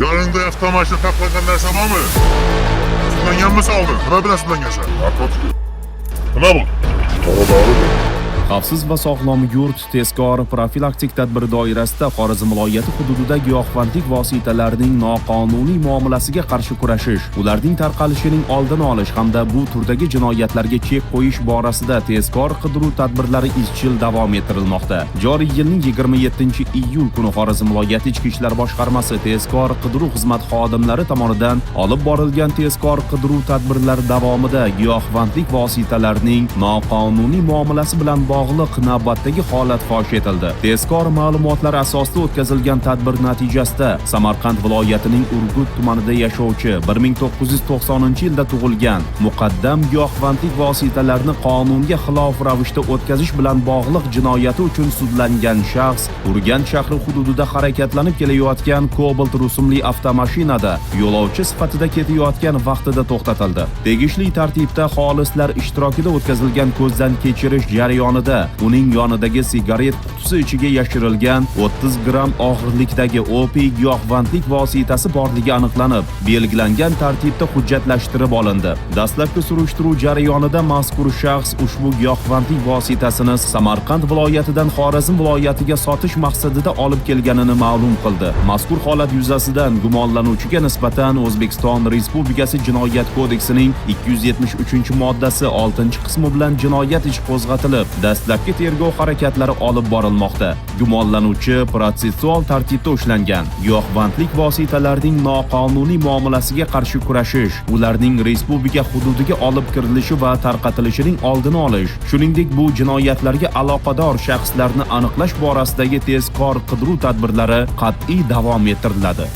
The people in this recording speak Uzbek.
Yoningda avtomashina taqiqlangan narsa bormi? Sudlanganmisan oldin? Nima bilan sudlangansan? Narkotik. Nima bu? Qora dori bu. Xavfsiz va sog'lom yurt tezkor profilaktik tadbiri doirasida Xorazm viloyati hududida giyohvandlik vositalarining noqonuniy muomalasiga qarshi kurashish, ularning tarqalishining oldini olish hamda bu turdagi jinoyatlarga chek qo'yish borasida tezkor qidiruv tadbirlari izchil davom ettirilmoqda. Joriy yilning 27-iyul kuni Xorazm viloyati Ichki ishlar boshqarmasi tezkor qidiruv xizmati xodimlari tomonidan olib borilgan tezkor qidiruv tadbirlari davomida giyohvandlik vositalarining noqonuniy muomalasi bilan bog'liq navbatdagi holat fosh etildi. Tezkor ma'lumotlar asosida o'tkazilgan tadbir natijasida Samarqand viloyatining Urgut tumanida yashovchi 1990-yilda tug'ilgan muqaddam giyohvandlik vositalarini qonunga xilof ravishda o'tkazish bilan bog'liq jinoyati uchun sudlangan shaxs Urganch shahri hududida harakatlanib kelayotgan Cobalt rusumli avtomashinada yo'lovchi sifatida ketayotgan vaqtida to'xtatildi. Tegishli tartibda xolislar ishtirokida o'tkazilgan ko'zdan kechirish jarayonida uning yonidagi sigaret qutisi ichiga yashirilgan 30 gramm og'irlikdagi opiy giyohvandlik vositasi borligi aniqlanib, belgilangan tartibda hujjatlashtirib olindi. Dastlabki surishtiruv jarayonida mazkur shaxs ushbu giyohvandlik vositasini Samarqand viloyatidan Xorazm viloyatiga sotish maqsadida olib kelganini ma'lum qildi. Mazkur holat yuzasidan gumonlanuvchiga nisbatan O'zbekiston Respublikasi Jinoyat kodeksining 273-moddasi 6-qismi bilan jinoyat ishi qo'zg'atilib, dastlabki tergov harakatlari olib borilmoqda. Gumonlanuvchi protsessual tartibda ushlangan. Giyohvandlik vositalarining noqonuniy muomalasiga qarshi kurashish, ularning respublika hududiga olib kirilishi va tarqatilishining oldini olish, shuningdek bu jinoyatlarga aloqador shaxslarni aniqlash borasidagi tezkor qidiruv tadbirlari qat'iy davom ettiriladi.